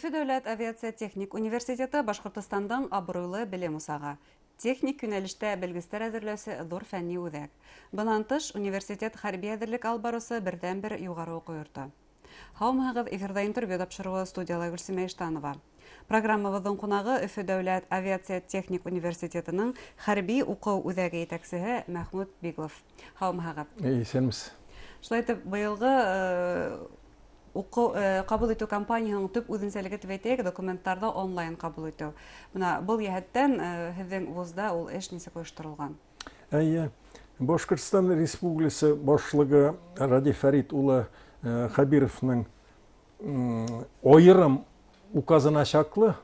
Өфө дәүләт авиация техник университеты Башҡортостандың абруйлы белем усағы. Техник йүнәлештә белгестәр әҙерләүсе ҙур фәнни үҙәк. Бынан тыш, университет хәрби әҙерлек алып барыусы берҙән-бер юғары уҡыу йорто. Һаумыһығыҙ, эфирҙа интервью тапшырыуы, студияла Гөлсимә Иштанова. Программабыҙҙың ҡунағы Өфө дәүләт авиация техник университетының хәрби уҡыу үҙәге етәксеһе Мәхмүт Биглов. Һаумыһығыҙ. Иҫәнмесез. Шулай итеп, быйылғы уҡыу ҡабул итеү кампанияһының төп үҙенсәлеге тип әйтәйек, документтарҙы онлайн ҡабул итеү. Бына был йәһәттән һеҙҙең вузда ул эш нисек ойошторолған? Әйе. Башкортстан Республикасы башлыгы Радий Фәрит улы Хәбировның айырым указына чаклы,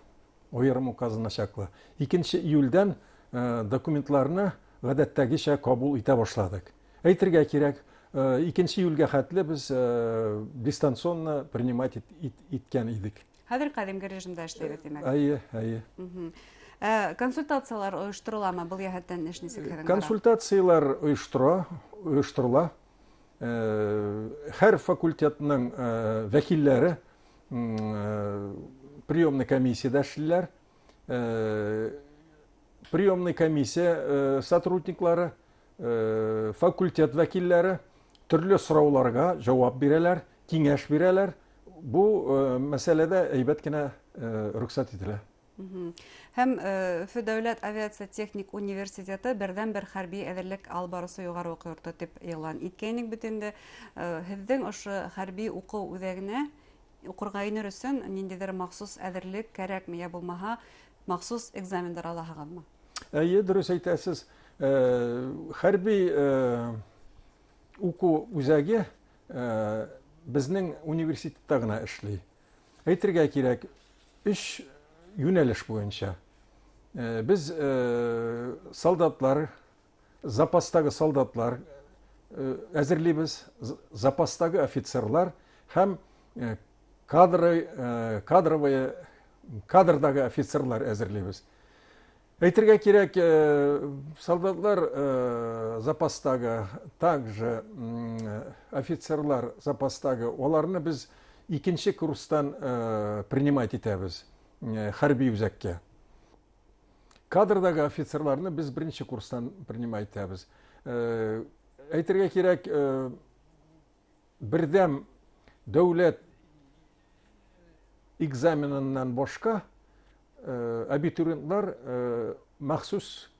айырым указына чаклы, 2 июльдән документларны гадәттәгечә кабул итә башладык. Әйтергә кирәк, 2 июльгә хәтле без дистанционно принимать иткән идек. Хәҙер ҡәҙимге режимда эшләйбеҙ, тимәк. Әйе, әйе. Ә консультациялар ойоштороламы? Был йәһәттән эш нисек һеҙҙең бара? Консультациялар оештыра, оештырыла. Һәр факультетның вәкилләре приемный комиссиядә эшлиләр. Приемный комиссия сотрудниклары, факультет вәкилләре төрле сорауларга җавап бирәләр, киңәш бирәләр. Бу мәсьәләдә әйбәт кенә рөхсәт ителә. Һәм Өфө дәүләт авиация техник университеты берҙән-бер хәрби әҙерлек алып барыусы юғары уҡыу йорто тип иғлан иткәйнек бит инде. Һеҙҙең ошо хәрби уҡыу үҙәгенә уҡырға инер өсөн ниндәйҙер махсус әҙерлек кәрәкме, йә булмаһа махсус экзамендар алаһығыҙмы? Әйе, дөрес әйтәсез. Хәрби уҡыу үзәге безнең университетта гына эшли. Әйтергә кирәк, өч юнәлеш буенча. Без солдатлар, запастагы солдатлар әзерлибез, запастагы офицерлар һәм кадры, кадровые, кадрдагы офицерлар әзерлибез. Әйтергә кирәк, солдатлар запастагы, также офицерлар запастагы, аларны без икенче курстан принимать итәбез хәрби үзәккә. Кадрдагы офицерларны без беренче курстан принимать итәбез. Әйтергә кирәк, бердәм дәүләт экзаменыннан башка абитуриентлар махсус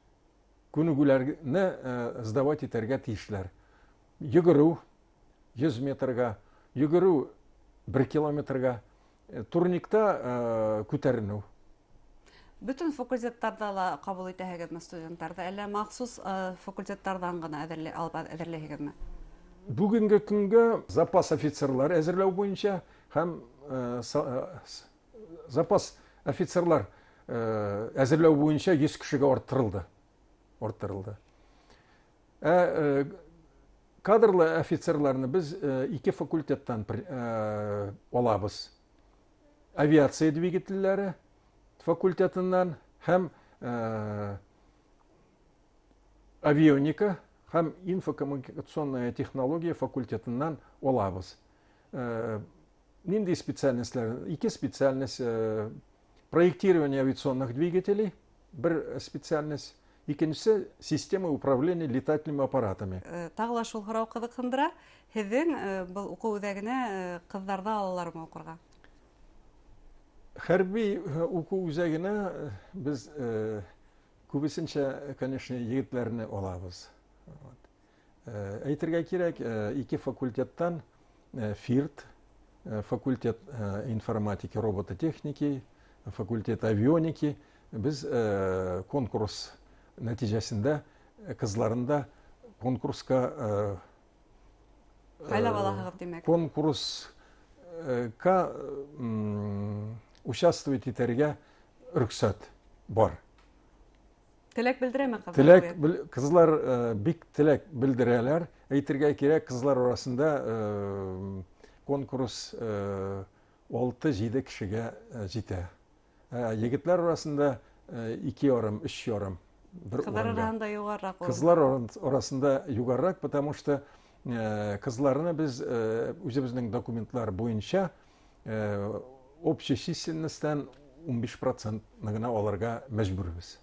күнегүләрне сдавать итәргә тиешләр. Йөгерү 100 метрга, йөгерү 1 километрга, турникта күтәренү. Бөтен факультеттарда ла ҡабул итәһегеҙме студенттарҙы, әллә махсус факультеттарҙан ғына әҙерли, алып әҙерләйһегеҙме? Бүгенге көнгә запас офицерлар әзерләү буенча һәм запас офицерлар әзерләү буенча 100 кешегә арттырылды. Арттырылды. Ә кадрлы офицерларны без ике факультеттан алабыз. Авиация двигательләре факультетыннан һәм авионика һәм инфокоммуникационная технология факультетыннан алабыз. Нинди специальностьләр? Ике специальность: проектирование авиационных двигателей, бер специальность, икенчесе система управления летательными аппаратами. Тағы ла шул һорау ҡыҙыҡһындыра. Һеҙҙең был уҡыу үҙәгенә ҡыҙҙарҙы алалармы уҡырға? Хәрби уҡыу үзәгенә без күбесенчә, конечно, егетләрне алабыз. Әйтергә кирәк, ике факультеттан ФИРТ, факультет информатики, робототехники, факультет авионики, без конкурс нәтиҗәсендә кызларын да конкурска Һайлап алаһығыҙ, тимәк. Конкурска участвовать итәргә рөхсәт бар. Теләк белдерәме кызлар? Теләк кызлар бик теләк белдерәләр. Әйтергә кирәк, кызлар арасында конкурс 6-7 кешегә җитә. Ә егетләр арасында 2,5, 3,5 бер Кызлар арасында югарырак. Кызлар арасында югарырак, потому что кызларны без үзебезнең документлар буенча Общий численностьтан 15 процентны гына алырга мәҗбүрбез.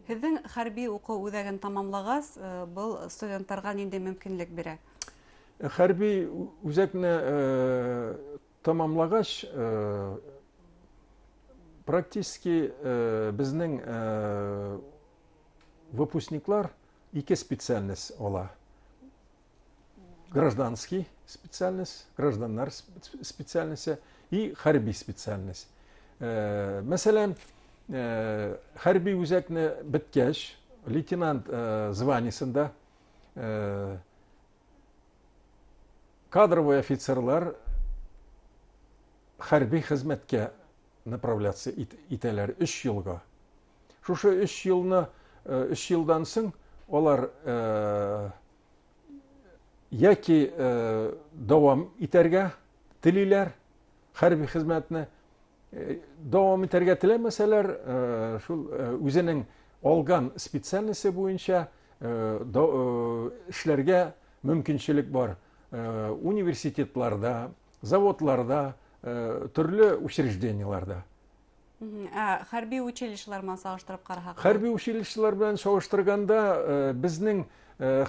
Һеҙҙең хәрби уҡыу үҙәген тамамлағас, был студенттарға ниндәй мөмкинлек бирә? Хәрби үзәкне тамамлағас, практически безнең выпускниклар ике специальность ала. Гражданский специальность, гражданнар специальности и хәрби специальность. Мәсәлән, хәрби үзәкне беткәч, лейтенант званиесында кадровый офицерлар хәрби хезмәткә направляться итәләр 3 елга. Шушы 3 елны, 3 елдан соң алар яки дәвам итәргә телиләр хәрби хезмәтне, дәвам итәргә теләмәсәләр, шул үзенең алган специальности буенча эшләргә мөмкинчелек бар. Университетларда, заводларда, төрле учреждениеларда. Ә хәрби училищелар белән сагыштырып караһак? Хәрби училищелар белән чагыштырганда, безнең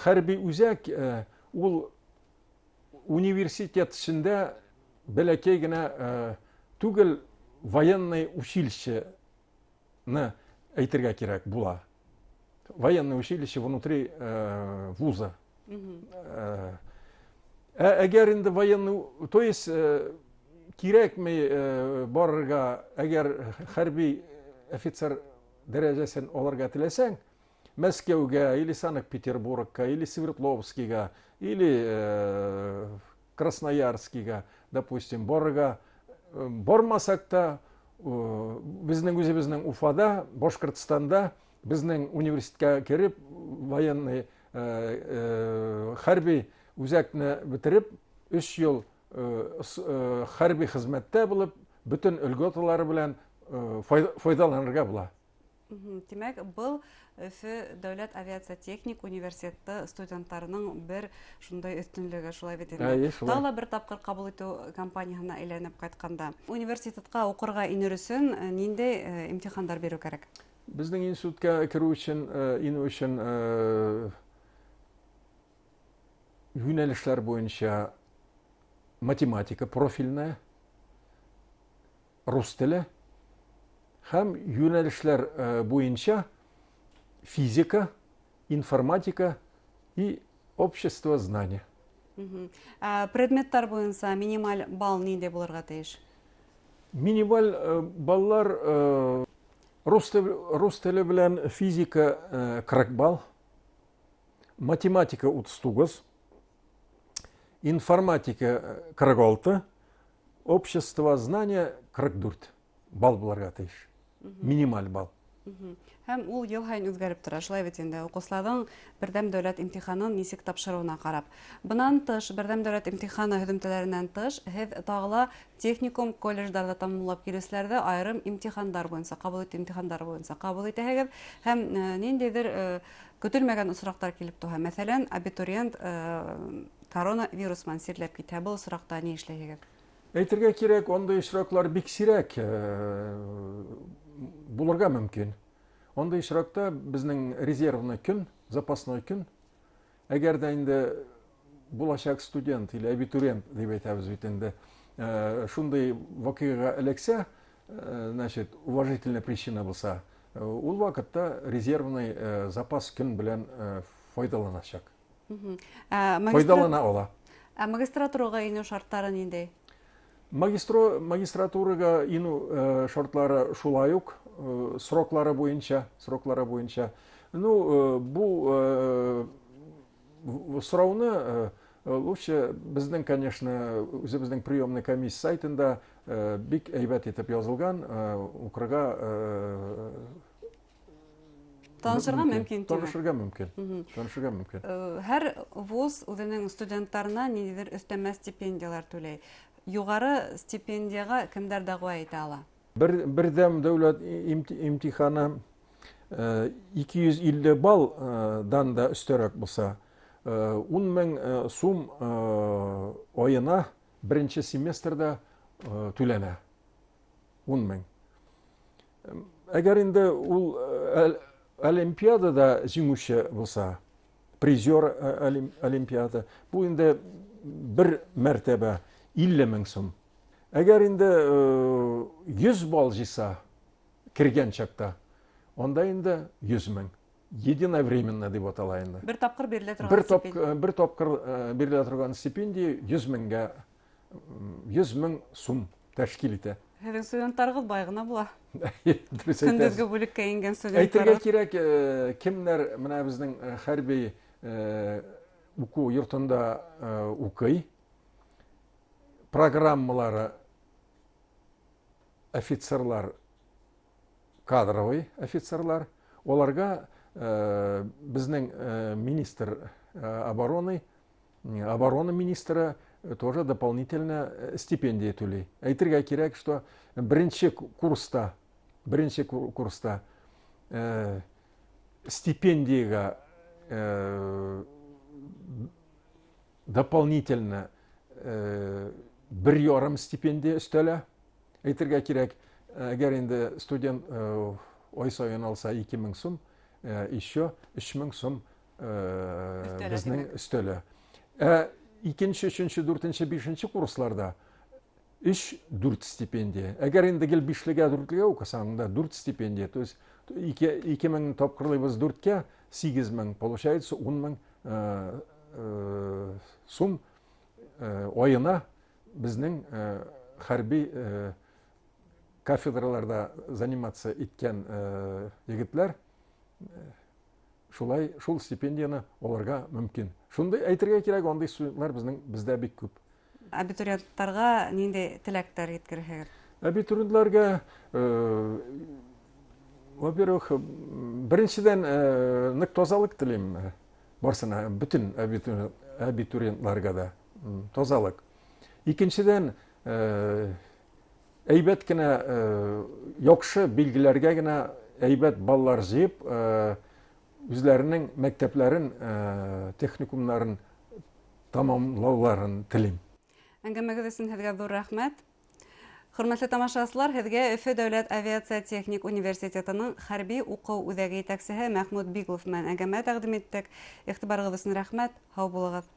хәрби үзәк ул университет эчендә бәләкәй генә түгел, военный училищены әйтергә кирәк була. Военное училище внутри вуза. Ә әгәр инде военный, то есть кирәкми барырга, әгәр хәрби офицер дәрәҗәсен алырга теләсәң, Мәскәүгә или Санкт-Петербургка, или Свердловскийга, или Красноярскийга, допустим, барырга бармасак та, безнең үзебезнең Уфада, Башкортстанда безнең университетка кереп, военный хәрби үзәкне бетереп, 3 ел хәрби хезмәттә булып, бөтен льготалары белән файдаланырга була. Димәк, был Өфө дәүләт авиация техник университеты студентларының бер шундай өстенлеге, шулай бит инде. Әйе, шулай. Тағы бер тапкыр кабул итү кампанияһына әйләнеп кайтканда, университетка укырга инер өчен ниндәй имтихандар бирү кәрәк? Безнең институтка керү өчен, инү өчен юнәлешләр буенча математика профильная, рус теле һәм юнәлешләр буенча физика, информатика и общество знания. Предметлар буенча минималь балл нинди булырга тиеш? Минималь баллар рус теле белән физика 40 балл, математика 39, информатика 46, общество знания 44 балл булырга тиеш. Минималь балл. Һәм ул ел һайын үзгәреп тора, шулай бит инде. Укучыларның бердәм дәүләт имтиханын ничек тапшыруына карап. Бынан тыш, бердәм дәүләт имтиханы һөҙөмтәләреннән тыш, һеҙ тағы ла техникум, колледждарҙа тамамлап килеүселәрҙе айырым имтихандар буйынса, ҡабул итеү имтихандары буйынса ҡабул итәһегеҙ. Һәм ниндәйҙер көтөлмәгән осраҡтар килеп тыуһа, мәҫәлән, абитуриент коронавирус менән сирләп китһә, был осраҡта ни эшләйһегеҙ? Әйтергә кирәк, андый очраклар бик сирәк булырга мөмкин. Андый очракта безнең резервный көн, запасной көн, әгәр дә инде булачак студент или абитуриент дип әйтәбез бит инде, шундый вакыйгага эләксә, значит, уважительная причина булса, ул вакытта резервный запас көн белән файдаланачак. Файдалана ала. Ә магистратурага инү шартлары ниндәй? Магистратурага инү шартлары шулай ук, сроклары буенча, сроклары буенча. Ну, бу сорауны лучше безнең, конечно, үзебезнең приемный комиссия сайтында бик әйбәт итеп язылган, укырга Танышырга мөмкин. Танышырга мөмкин. Танышырга мөмкин. Һәр вуз үзенең студентларына ниндидер өстәмә стипендияләр түләй. Югары стипендиягә кемдәр дәгъва итә ала? Бердәм дәүләт имтиханы 250 баллдан да өстәрәк булса, 10 мең сум аена беренче семестрда түләнә. 10 мең. Әгәр инде ул олимпиадада җиңүче булса, призер олимпиада, бу инде бер мәртәбә 50 мең сум. Әгәр инде 100 балл җыйса кергән чакта, анда инде 100 мең. Единовременно дип атала инде. Бер тапкыр бирелә торган бер стипендия. Бер тапкыр бирелә торган стипендия 100 меңгә 100 мең сум тәшкил итә. Һеҙҙең студенттарығыҙ бай ғына була. Дөрес Көндөҙгө бүлеккә ингән студенттар. Әйтергә кирәк, кемнәр менә безнең хәрби уку йортында укый, программалары офицерлар, кадровый офицерлар, оларга безнең министр обороны, оборона министры тоже дополнительно стипендия түли. Әйтергә кирәк, что беренче курста, беренче курста стипендиягә дополнительно бер ярым стипендия өстәлә. Әйтергә кирәк, әгәр инде студент ай саен алса 2000 сум, еще 3000 сум безнең өстәлә. Ә икенче, өченче, дүртенче, бишенче курсларда өч, дүрт стипендия. Әгәр инде гел бишлегә, дүртлегә укысаң, да дүрт стипендия. То есть 2000 тапкырлыйбыз дүрткә, 8000, получается 10000 сум аена безнең хәрби кафедраларда заниматься иткән егетләр шулай шул стипендияне алырга мөмкин. Шундый әйтергә кирәк, андый студентлар безнең бездә бик күп. Абитуриентларга нинди теләктәр еткерәһегеҙ? Абитуриентларга, во-первых, беренчедән, нык тазалык телим барсына, бөтен абитуриентларга да тазалык. Икенчедән, әйбәт кенә, яхшы билгеләргә генә әйбәт баллар җыеп, үзләренең мәктәпләрен, техникумнарын тамамлауларын телим. Әңгәмәгеҙ өсөн һеҙгә ҙур рәхмәт. Хөрмәтле тамашасылар, һеҙгә Өфө дәүләт авиация техник университетының хәрби уҡыу үҙәге етәксеһе Мәхмүт Биглов менән әңгәмә тәҡдим иттек. Иғтибарығыҙ өсөн рәхмәт. Һау булығыҙ.